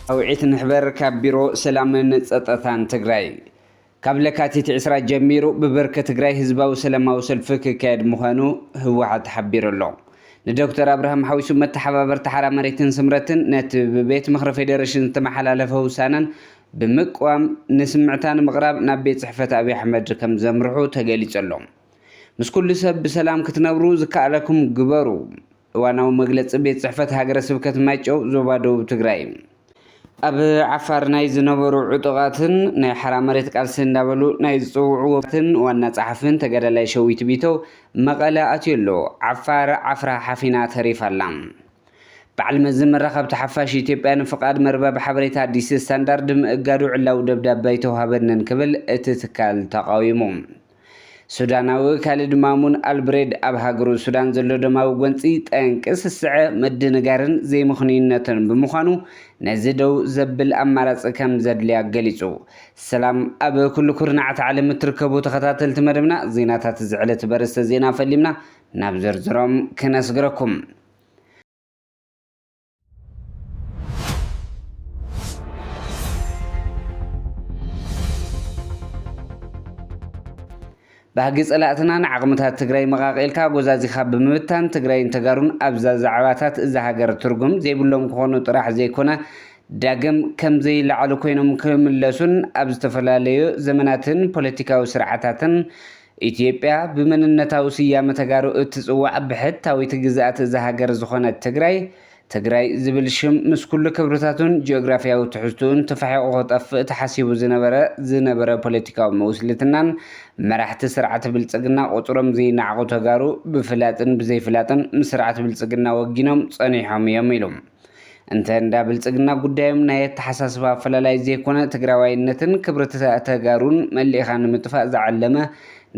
ጻውዒት ንሕበር ካብ ቢሮ ሰላምን ጸጥታን ትግራይ። ካብ ለካቲት ዕስራ ጀሚሩ ብብርኪ ትግራይ ህዝባዊ ሰላማዊ ሰልፊ ክካየድ ምዃኑ ህወሓት ሓቢሩ ኣሎ። ንዶክተር ኣብርሃም ሓዊሱ መተሓባበርቲ ሓራ መሬትን ስምረትን ነቲ ብቤት ምኽሪ ፌዴሬሽን ዝተመሓላለፈ ውሳነን ብምቅዋም ንስምዕታ ንምቕራብ ናብ ቤት ጽሕፈት ኣብይ ኣሕመድ ከም ዘምርሑ ተገሊጹ ኣሎ። ምስ ኩሉ ሰብ ብሰላም ክትነብሩ ዝከኣለኩም ግበሩ። እዋናዊ መግለጺ ቤት ጽሕፈት ሃገረ ስብከት ማይጨው ዞባ ደቡብ ትግራይ። ኣብ ዓፋር ናይ ዝነበሩ ዕጡቓትን ናይ ሓራ መሬት ቃልሲ እንዳበሉ ናይ ዝጽውዕዎ ትን ዋና ጸሓፍን ተጋዳላይ ሸዊት ቢተው መቐለ ኣትዩ ኣሎ። ዓፋር ዓፍራ ሓፊና ተሪፋ ኣላ። በዓል መዚ መራኸብቲ ሓፋሽ ኢትዮጵያ ንፍቓድ መርበብ ሓበሬታ ኣዲስ ስታንዳርድ ምእጋዱ ዕላዊ ደብዳቤ ኣይተውሃበንን ክብል እቲ ትካል ተቓዊሙ። ሱዳናዊ ካልድ ማሙን ኣልብሬድ ኣብ ሃገሩ ሱዳን ዘሎ ደማዊ ጎንጺ ጠንቂ ስስዐ፣ ምድንጋርን ዘይምኽንዩነትን ብምዃኑ ነዚ ደው ዘብል ኣማራጺ ከም ዘድልያ ገሊጹ። ሰላም ኣብ ኩሉ ኩርናዓት ዓለም እትርከቡ ተኸታተልቲ መደብና፣ ዜናታት እዚ ዕለት በርእስተ ዜና ፈሊምና ናብ ዝርዝሮም ክነስግረኩም። ባህጊ ጸላእትና ንዓቕምታት ትግራይ መቓቒልካ ጎዛዚኻ ብምብታን ትግራይን ተጋሩን ኣብዛ ዛዕባታት እዛ ሃገር ትርጉም ዘይብሎም ክኾኑ ጥራሕ ዘይኮነ ዳግም ከም ዘይለዓሉ ኮይኖም ክምለሱን ኣብ ዝተፈላለዩ ዘመናትን ፖለቲካዊ ስርዓታትን ኢትዮጵያ ብመንነታዊ ስያመ ተጋሩ እትጽዋዕ ብሕታዊት ግዝኣት እዛ ሃገር ዝኾነት ትግራይ ትግራይ ዝብል ሽም ምስ ኩሉ ክብርታቱን ጂኦግራፊያዊ ትሕዝትኡን ተፋሒቑ ክጠፍእ ተሓሲቡ ዝነበረ ዝነበረ ፖለቲካዊ መውስልትናን መራሕቲ ስርዓት ብልጽግና ቁጽሮም ዘይነዓቑ ተጋሩ ብፍላጥን ብዘይፍላጥን ምስ ስርዓት ብልጽግና ወጊኖም ጸኒሖም እዮም ኢሉ። እንተ እንዳ ብልጽግና ጉዳዮም ናይ ኣተሓሳስባ ኣፈላላይ ዘይኮነ ትግራዋይነትን ክብሪ ተጋሩን መሊእኻ ንምጥፋእ ዝዓለመ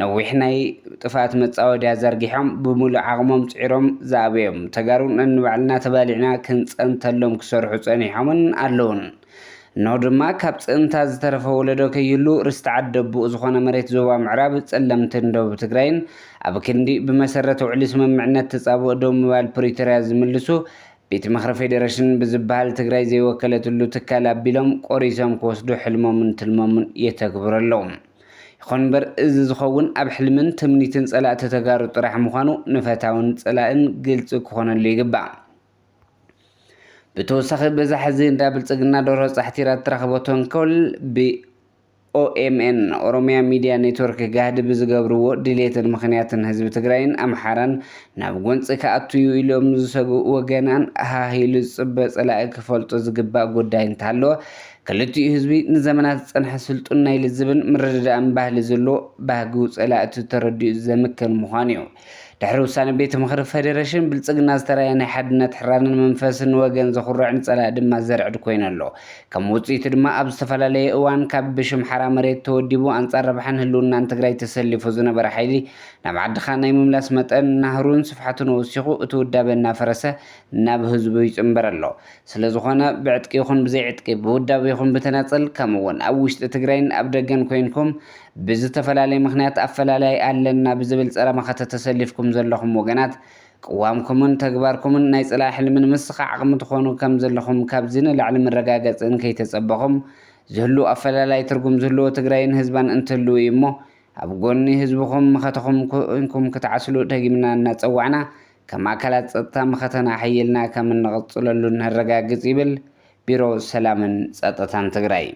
ነዊሕ ናይ ጥፍኣት መጻወድያ ዘርጊሖም ብምሉእ ዓቕሞም ጽዒሮም ዝኣበዮም ተጋሩ ነንባዕልና ተባሊዕና ክንጸንተሎም ክሰርሑ ጸኒሖምን ኣለውን። እነሆ ድማ ካብ ጽእንታ ዝተረፈ ወለዶ ከይህሉ ርስቲ ዓደቦኡ ዝኾነ መሬት ዞባ ምዕራብ ጸለምትን ደቡብ ትግራይን ኣብ ክንዲ ብመሰረት ውዕሊ ስምምዕነት ተጻብኦ ደው ምባል ፕሪቶርያ ዝምልሱ ቤት ምኽሪ ፌዴሬሽን ብዝበሃል ትግራይ ዘይወከለትሉ ትካል ኣቢሎም ቆሪሶም ክወስዱ ሕልሞምን ትልሞምን የተግብሩ ኣለዉ። ይኹን እምበር እዚ ዝኸውን ኣብ ሕልምን ትምኒትን ጸላእቲ ተጋሩ ጥራሕ ምዃኑ ንፈታውን ጸላእን ግልጺ ክኾነሉ ይግባእ። ብተወሳኺ በዛ ሕዚ እንዳ ብልጽግና ዶሮ ጻሕቲራ እትረኽቦ ተንኮል ብ ኦኤምኤን ኦሮሚያ ሚድያ ኔትወርክ ጋህዲ ብዝገብርዎ ድሌትን ምኽንያትን ህዝቢ ትግራይን ኣምሓራን ናብ ጎንፂ ክኣቱ እዩ ኢሎም ዝሰግኡ ወገናን ሃህ ኢሉ ዝፅበ ፀላኢ ክፈልጦ ዝግባእ ጉዳይ እንተሃለወ ክልቲኡ ህዝቢ ንዘመናት ዝፀንሐ ስልጡን ናይ ልዝብን ምርድዳእን ባህሊ ዘለዎ ባህጊ ፀላእቲ ተረዲኡ ዘምክን ምዃኑ እዩ። ድሕሪ ውሳነ ቤት ምኽሪ ፌዴሬሽን ብልፅግና ዝተረኣየ ናይ ሓድነት ሕራንን መንፈስን ወገን ዘኹርዕን ፀላኢ ድማ ዘርዕድ ኮይኑ ኣሎ። ከም ውፅኢቱ ድማ ኣብ ዝተፈላለየ እዋን ካብ ብሽም ሓራ መሬት ተወዲቡ ኣንፃር ረብሓን ህልውናን ትግራይ ተሰሊፉ ዝነበረ ሓይሊ ናብ ዓድኻ ናይ ምምላስ መጠን ናህሩን ስፍሓቱን ወሲኹ እቲ ውዳበ እናፈረሰ ናብ ህዝቡ ይፅንበር ኣሎ። ስለዝኾነ ብዕጥቂ ይኹን ብዘይዕጥቂ ብውዳበ ይኹን ብተናፀል ከምኡ እውን ኣብ ውሽጢ ትግራይን ኣብ ደገን ኮይንኩም ብዝተፈላለየ ምኽንያት ኣፈላላይ ኣለና ብዝብል ፀረ መኸተ ተሰሊፍኩም ዘለኹም ወገናት ቅዋምኩምን ተግባርኩምን ናይ ጽላኢ ሕልሚ ንምስኻዕ ዓቕሚ ትኾኑ ከም ዘለኹም ካብዚ ንላዕሊ መረጋገጺ እንከይተጸበኹም ዝህሉ ኣፈላላይ ትርጉም ዝህልዎ ትግራይን ህዝባን እንትህልው እዩ እሞ ኣብ ጎኒ ህዝብኹም መኸተኹም ኮንኩም ክትዓስሉ ደጊምና እናጸዋዕና ከም ኣካላት ጸጥታ መኸተና ኣሐይልና ከም እንቕጽለሉ ነረጋግጽ ይብል ቢሮ ሰላምን ጸጥታን ትግራይ።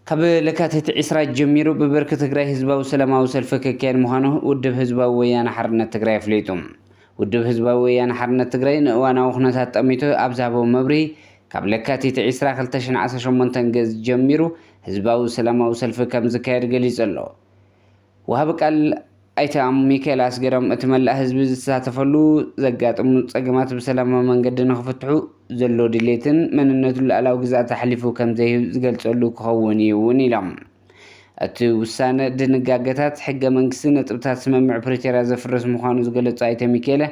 ካብ ለካቲት ዕስራ ጀሚሩ ብብርኪ ትግራይ ህዝባዊ ሰላማዊ ሰልፊ ክካየድ ምዃኑ ውድብ ህዝባዊ ወያነ ሓርነት ትግራይ ኣፍሊጡ። ውድብ ህዝባዊ ወያነ ሓርነት ትግራይ ንእዋናዊ ኩነታት ጠሚቱ ኣብ ዝሃቦ መብርሂ ካብ ለካቲት ዕስራ ክልተ ሽሕን ዓሰርተ ሸሞንተን ገጽ ጀሚሩ ህዝባዊ ሰላማዊ ሰልፊ ከም ዝካየድ ገሊጹ ኣሎ። ወሃቢ ቃል ኣይተ ሚካኤል ኣስገዶም እቲ መላእ ህዝቢ ዝሳተፈሉ ዘጋጥሙ ጸገማት ብሰላማዊ መንገዲ ንኽፍትሑ ዘሎ ድሌትን መንነቱ ሉዓላዊ ግዝኣት ኣሕሊፉ ከም ዘይህብ ዝገልጸሉ ክኸውን እዩ እውን ኢሎም። እቲ ውሳነ ድንጋገታት ሕገ መንግስቲ ነጥብታት ስምምዕ ፕሪቶርያ ዘፍርስ ምዃኑ ዝገለጹ ኣይተ ሚካኤለ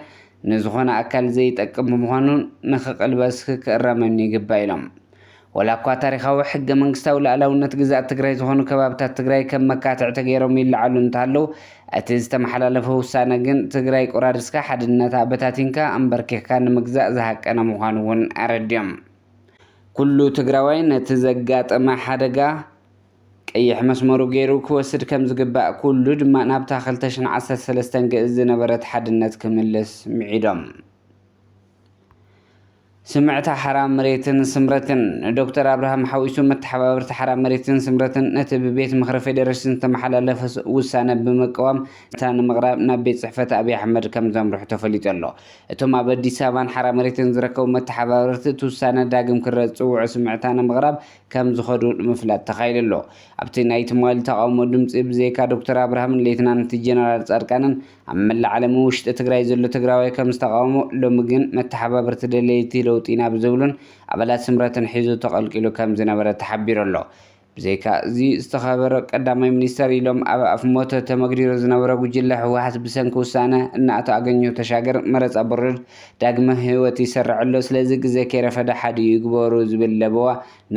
ንዝኾነ ኣካል ዘይጠቅም ብምዃኑ ንኽቕልበስ ክእረመኒ ይግባእ ኢሎም። ወላ እኳ ታሪኻዊ ሕገ መንግስታዊ ሉዓላውነት ግዝኣት ትግራይ ዝኾኑ ከባብታት ትግራይ ከም መካትዕ ተገይሮም ይለዓሉ እንተሃለዉ እቲ ዝተመሓላለፈ ውሳነ ግን ትግራይ ቆራሪስካ ሓድነታ በታቲንካ ኣንበርኪኽካ ንምግዛእ ዝሃቀነ ምዃኑ እውን ኣረዲኦም። ኩሉ ትግራዋይ ነቲ ዘጋጠመ ሓደጋ ቀይሕ መስመሩ ገይሩ ክወስድ ከም ዝግባእ፣ ኩሉ ድማ ናብታ ክልተ ሽሕን ዓሰርተ ሰለስተን ግእዝ ዝነበረት ሓድነት ክምልስ ምዒዶም። ስምዕታ ሓራ መሬትን ስምረትን፣ ዶክተር ኣብርሃም ሓዊሱ መተሓባበርቲ ሓራ መሬትን ስምረትን ነቲ ብቤት ምኽሪ ፌዴሬሽን ዝተመሓላለፈ ውሳነ ብምቅዋም እታ ንምቕራብ ናብ ቤት ጽሕፈት ኣብይ ኣሕመድ ከም ዘምርሑ ተፈሊጡ ኣሎ። እቶም ኣብ ኣዲስ ኣበባን ሓራ መሬትን ዝርከቡ መተሓባበርቲ እቲ ውሳነ ዳግም ክረጽውዑ ስምዕታ ንምቕራብ ከም ዝኸዱ ንምፍላጥ ተኻኢሉ ኣሎ። ኣብቲ ናይ ትማሊ ተቓውሞ ድምፂ ብዘይካ ዶክተር ኣብርሃምን ሌትናንት ጀነራል ፃድቃንን ኣብ መላእ ዓለምን ውሽጢ ትግራይ ዘሎ ትግራዋይ ከም ዝተቓወሞ፣ ሎሚ ግን መተሓባበርቲ ደለይቲ ለውጢ ኢና ብዝብሉን ኣባላት ስምረትን ሒዙ ተቐልቂሉ ከም ዝነበረ ተሓቢሩ ኣሎ። ብዘይካ እዚ ዝተኸበረ ቀዳማይ ሚኒስተር ኢሎም ኣብ ኣፍ ሞተ ተመግዲሩ ዝነበረ ጉጅለ ህወሓት ብሰንኪ ውሳነ እናኣቶ ኣገኘሁ ተሻገር መረፃ ቦርድ ዳግመ ህይወት ይሰርዕ ኣሎ፣ ስለዚ ግዜ ከይረፈደ ሓዲኡ ይግበሩ ዝብል ለበዋ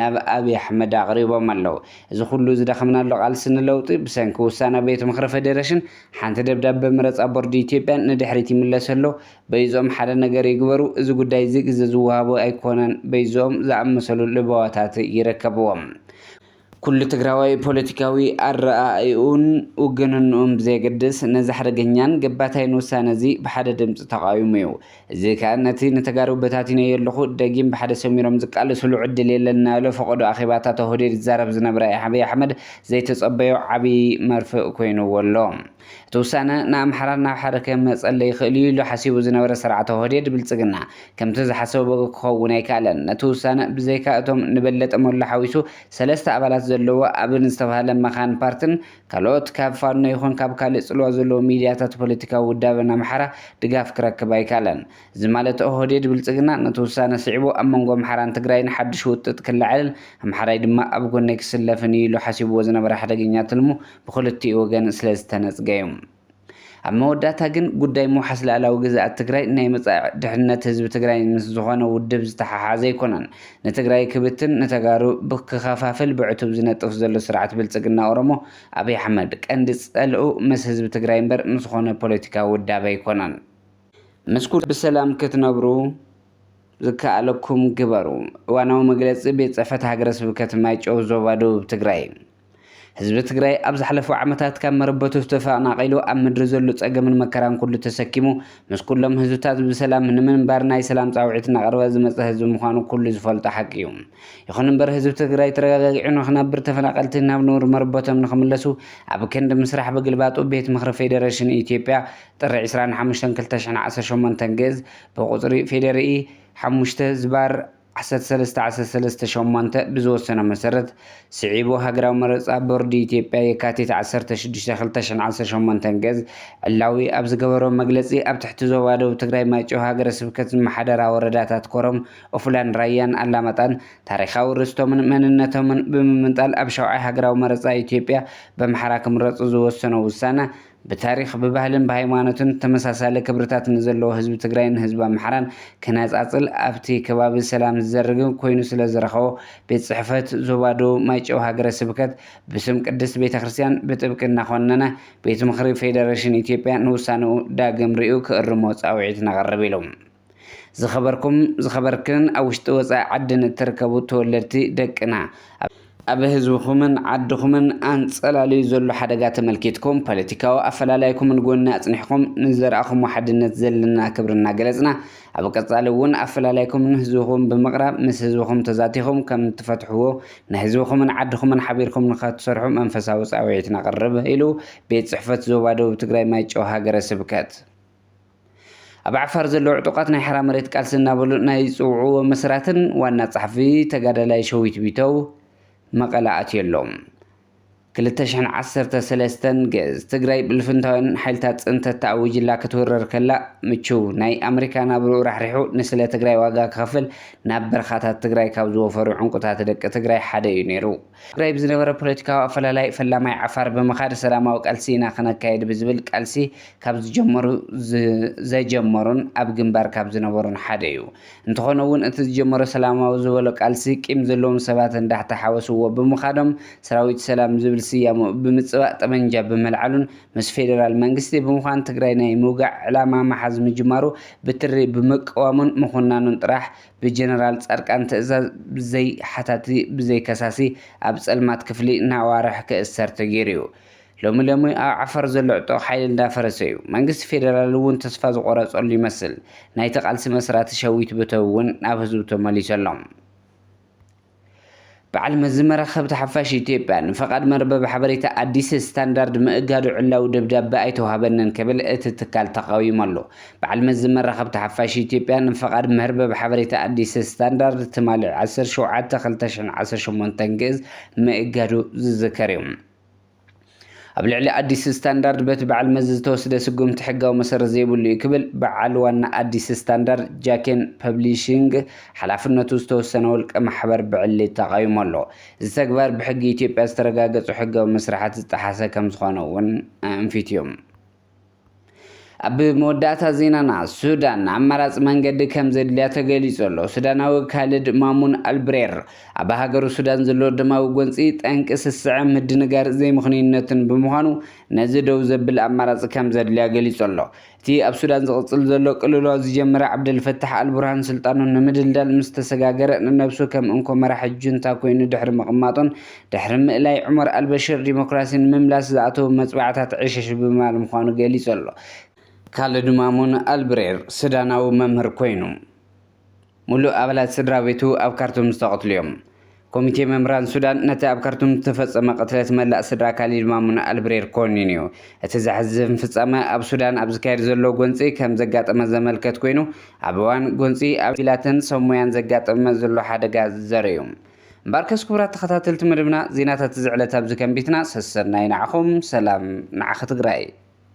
ናብ ኣብይ ኣሕመድ ኣቕሪቦም ኣለዉ። እዚ ኩሉ ዝደኸምናሉ ቃልሲ ንለውጢ ብሰንኪ ውሳነ ቤት ምኽሪ ፌዴሬሽን ሓንቲ ደብዳበ መረፃ ቦርድ ኢትዮጵያ ንድሕሪት ይምለስ ኣሎ። በይዞም ሓደ ነገር ይግበሩ፣ እዚ ጉዳይ እዚ ግዜ ዝወሃቦ ኣይኮነን። በይዞም ዝኣመሰሉ ለበዋታት ይርከብዎም። ኩሉ ትግራዋይ ፖለቲካዊ ኣረኣእይኡን ውግንንኡን ብዘየገድስ ነዚ ሓደገኛን ገባታይን ውሳነ እዚ ብሓደ ድምፂ ተቓዊሙ እዩ። እዚ ከኣ ነቲ ንተጋሩ በታቲነዮ ኣለኹ ደጊም ብሓደ ሰሚሮም ዝቃለስሉ ዕድል የለን እናበለ ፈቐዶ ኣኼባታት ኦህዴድ ዝዛረብ ዝነበረ ኣብይ ኣሕመድ ዘይተጸበዮ ዓብዪ መርፍእ ኮይንዎ ኣሎ። እቲ ውሳነ ንኣምሓራ ናብ ሓደ ከመጸለ ይኽእል እዩ ኢሉ ሓሲቡ ዝነበረ ስርዓት ኦህዴድ ብልጽግና ከምቲ ዝሓሰቦ ክኸውን ኣይከኣለን። ነቲ ውሳነ ብዘይካ እቶም ንበለጠ ሞላ ሓዊሱ ሰለስተ ኣባላት ዘለዎ ኣብን ዝተባህለ መኻን ፓርትን ካልኦት ካብ ፋኖ ይኹን ካብ ካልእ ጽልዋ ዘለዎ ሚድያታት ፖለቲካዊ ውዳበን ኣምሓራ ድጋፍ ክረክብ ኣይከኣለን። እዚ ማለት ኦህዴድ ብልጽግና ነቲ ውሳነ ስዒቡ ኣብ መንጎ ኣምሓራን ትግራይን ሓድሽ ውጥጥ ክለዓልን ኣምሓራይ ድማ ኣብ ጎነይ ክስለፍን እዩ ኢሉ ሓሲብዎ ዝነበረ ሓደገኛ ትልሙ ብኽልቲኡ ወገን ስለ ዝተነጽገ እዩ። ኣብ መወዳእታ ግን ጉዳይ ምውሓስ ልኣላዊ ግዝኣት ትግራይ ናይ መጻኢ ድሕነት ህዝቢ ትግራይ ምስ ዝኾነ ውድብ ዝተሓሓዘ ኣይኮነን። ንትግራይ ክብትን ንተጋሩ ክኸፋፍል ብዕቱብ ዝነጥፍ ዘሎ ስርዓት ብልጽግና ኦሮሞ ኣብይ ኣሕመድ ቀንዲ ጸልኡ ምስ ህዝቢ ትግራይ እምበር ምስ ዝኾነ ፖለቲካዊ ውዳበ ኣይኮነን። ምስ ኩሉ ብሰላም ክትነብሩ ዝከኣለኩም ግበሩ። እዋናዊ መግለጺ ቤት ጽሕፈት ሃገረ ስብከት ማይጨው ዞባ ደቡብ ትግራይ። ህዝቢ ትግራይ ኣብ ዝሓለፉ ዓመታት ካብ መረበቱ ተፈናቒሉ ኣብ ምድሪ ዘሎ ጸገምን መከራን ኩሉ ተሰኪሙ ምስ ኩሎም ህዝብታት ብሰላም ንምንባር ናይ ሰላም ጻውዒት እናቐረበ ዝመጸ ህዝቢ ምዃኑ ኩሉ ዝፈልጦ ሓቂ እዩ። ይኹን እምበር ህዝቢ ትግራይ ተረጋጊዑ ንኽነብር ተፈናቐልቲ ናብ ንቡር መረበቶም ንኽምለሱ ኣብ ክንዲ ምስራሕ ብግልባጡ ቤት ምኽሪ ፌዴሬሽን ኢትዮጵያ ጥሪ ዕስራን ሓሙሽተን ክልተ ሽሕን ዓሰርተ ሸሞንተን ግእዝ ብቁፅሪ ፌዴሪኢ ሓሙሽተ ዝባር ዓሰርተ ሰለስተ ዓሰርተ ሰለስተ ሸሞንተ ብዝወሰኖ መሰረት ስዒቡ ሃገራዊ መረፃ ቦርድ ኢትዮጵያ የካቲት ዓሰርተ ሽዱሽተ ክልተ ሽሕን ዓሰርተ ሸሞንተን ግእዝ ዕላዊ ኣብ ዝገበሮ መግለፂ ኣብ ትሕቲ ዞባ ደቡብ ትግራይ ማይጨው ሃገረ ስብከት ዝመሓደራ ወረዳታት ኮረም፣ ኦፍላን ራያን ኣላማጣን ታሪኻዊ ርስቶምን መንነቶምን ብምምንጣል ኣብ ሻውዓይ ሃገራዊ መረፃ ኢትዮጵያ በምሓራ ክምረፁ ዝወሰኖ ውሳነ ብታሪኽ፣ ብባህልን ብሃይማኖትን ተመሳሳሊ ክብርታት ንዘለዎ ህዝቢ ትግራይን ህዝቢ ኣምሓራን ክነጻጽል ኣብቲ ከባቢ ሰላም ዝዘርግን ኮይኑ ስለ ዝረኸቦ ቤት ጽሕፈት ዞባ ደቡብ ማይጨው ሃገረ ስብከት ብስም ቅድስት ቤተ ክርስቲያን ብጥብቂ እናኾነነ ቤት ምኽሪ ፌደሬሽን ኢትዮጵያ ንውሳነኡ ዳግም ሪኡ ክእርሞ ጻውዒት ነቕርብ ኢሉ። ዝኸበርኩም ዝኸበርክን ኣብ ውሽጢ ወፃኢ ዓድን እትርከቡ ተወለድቲ ደቅና፣ ኣብ ህዝብኹምን ዓድኹምን ኣንጸላልዩ ዘሎ ሓደጋ ተመልኪትኩም ፖለቲካዊ ኣፈላላይኩምን ጎኒ ኣጽኒሕኩም ንዘርኣኹሞ ሓድነት ዘለና ክብሪ እናገለጽና፣ ኣብ ቀጻሊ እውን ኣፈላላይኩም ንህዝብኹም ብምቕራብ ምስ ህዝብኹም ተዛቲኹም ከም ትፈትሕዎ ንህዝብኹምን ዓድኹምን ሓቢርኩም ንኸትሰርሑ መንፈሳዊ ጻውዒት ነቕርብ ኢሉ ቤት ጽሕፈት ዞባ ደቡብ ትግራይ ማይጨው ሃገረ ስብከት። ኣብ ዓፋር ዘለዉ ዕጡቓት ናይ ሓራ መሬት ቃልሲ እናበሉ ናይ ዝጽውዕዎ መስራትን ዋና ጸሓፊ ተጋዳላይ ሸዊት ቢተው መቐለ ኣትዩ ኣሎ። ክልተ ሽሕን ዓሰርተ ሰለስተን ግእዝ ትግራይ ብልፍንታውያን ሓይልታት ጽንተት ተኣዊጅላ ክትውረር ከላ ምችው ናይ ኣመሪካ ናብርኡ ራሕሪሑ ንስለ ትግራይ ዋጋ ክኸፍል ናብ በረኻታት ትግራይ ካብ ዝወፈሩ ዕንቁታት ደቂ ትግራይ ሓደ እዩ ነይሩ። ትግራይ ብዝነበረ ፖለቲካዊ ኣፈላላይ ፈላማይ ዓፋር ብምኻድ ሰላማዊ ቃልሲ ኢና ክነካይድ ብዝብል ቃልሲ ካብ ዝጀመሩ ዝ-፣ ዘጀመሩን ኣብ ግንባር ካብ ዝነበሩን ሓደ እዩ። እንተኾነ እውን እቲ ዝጀመሮ ሰላማዊ ዝበሎ ቃልሲ ቂም ዘለዎም ሰባት እንዳተሓወስዎ ብምኻዶም ሰራዊት ሰላም ዝብል ስያሙ ብምጽባእ ጠመንጃ ብመልዓሉን ምስ ፌደራል መንግስቲ ብምዃን ትግራይ ናይ ምውጋዕ ዕላማ ምሓዝ ምጅማሩ ብትሪ ብምቅዋሙን ምኹናኑን ጥራሕ ብጀነራል ጻድቃን ትእዛዝ ብዘይ ሓታቲ ብዘይ ከሳሲ ኣብ ጸልማት ክፍሊ ንኣዋርሕ ክእሰር ተገይሩ እዩ። ሎሚ ሎሚ ኣብ ዓፋር ዘሎ ዕጡቕ ሓይሊ እንዳፈረሰ እዩ። መንግስቲ ፌደራል እውን ተስፋ ዝቆረጸሉ ይመስል። ናይቲ ቃልሲ መስራቲ ሸዊት ብተው እውን ናብ ህዝቡ ተመሊሱ ኣሎ። በዓል መዚ መራኸብቲ ሓፋሽ ኢትዮጵያ ንፍቓድ መርበብ ሓበሬታ ኣዲስ ስታንዳርድ ምእጋዱ ዕላዊ ደብዳበ ኣይተዋህበንን ክብል እቲ ትካል ተቓዊሙ ኣሎ። በዓል መዚ መራኸብቲ ሓፋሽ ኢትዮጵያ ንፍቓድ መርበብ ሓበሬታ ኣዲስ ስታንዳርድ ትማሊ ዓሰርተ ሸውዓተ ክልተ ሽሕን ዓሰርተ ሸሞንተን ግእዝ ምእጋዱ ዝዝከር እዩ። ኣብ ልዕሊ ኣዲስ ስታንዳርድ በቲ በዓል መዚ ዝተወስደ ስጉምቲ ሕጋዊ መሰረት ዘይብሉ እዩ ክብል በዓል ዋና ኣዲስ ስታንዳርድ ጃኬን ፐብሊሽንግ ሓላፍነቱ ዝተወሰነ ውልቀ ማሕበር ብዕሊ ተቓዊሙ ኣሎ። እዚ ተግባር ብሕጊ ኢትዮጵያ ዝተረጋገጹ ሕጋዊ መስርሓት ዝጠሓሰ ከም ዝኾነ እውን ኣንፊቱ እዩ። ኣብ መወዳእታ ዜናና፣ ሱዳን ኣማራጺ መንገዲ ከም ዘድልያ ተገሊጹ ኣሎ። ሱዳናዊ ካልድ ማሙን ኣልብሬር ኣብ ሃገሩ ሱዳን ዘሎ ደማዊ ጎንጺ ጠንቂ ስስዐ፣ ምድንጋር ዘይምኽንዩነትን ብምዃኑ ነዚ ደው ዘብል ኣማራጺ ከም ዘድልያ ገሊጹ ኣሎ። እቲ ኣብ ሱዳን ዝቕጽል ዘሎ ቅልውላው ዝጀመረ ዓብደልፈታሕ ኣልቡርሃን ስልጣኑ ንምድልዳል ምስ ተሰጋገረ ንነብሱ ከም እንኮ መራሒ ጁንታ ኮይኑ ድሕሪ ምቕማጡን ድሕሪ ምእላይ ዑመር ኣልበሽር ዲሞክራሲ ንምምላስ ዝኣተዉ መጽዋዕታት ዕሽሽ ብምባል ምዃኑ ገሊጹ ኣሎ። ካልድ ማሙን ኣልብሬር ሱዳናዊ መምህር ኮይኑ፣ ሙሉእ ኣባላት ስድራ ቤቱ ኣብ ካርቱም ዝተቐትሉ እዮም። ኮሚቴ መምህራን ሱዳን ነቲ ኣብ ካርቱም ዝተፈጸመ ቅትለት መላእ ስድራ ካሊድ ማሙን ኣልብሬር ኮኒኑ እዩ። እቲ ዘሕዝን ፍጻመ ኣብ ሱዳን ኣብ ዝካየድ ዘሎ ጎንጺ ከም ዘጋጠመ ዘመልከት ኮይኑ፣ ኣብ እዋን ጎንጺ ኣብ ቪላተን ሰሙያን ዘጋጠመ ዘሎ ሓደጋ ዘርኢ እዩ። እምበኣርከስ ክቡራት ተኸታተልቲ መደብና፣ ዜናታት እዚ ዕለት ኣብዚ ከንቢትና። ሰሰናይ ንዓኹም፣ ሰላም ንዓኺ ትግራይ።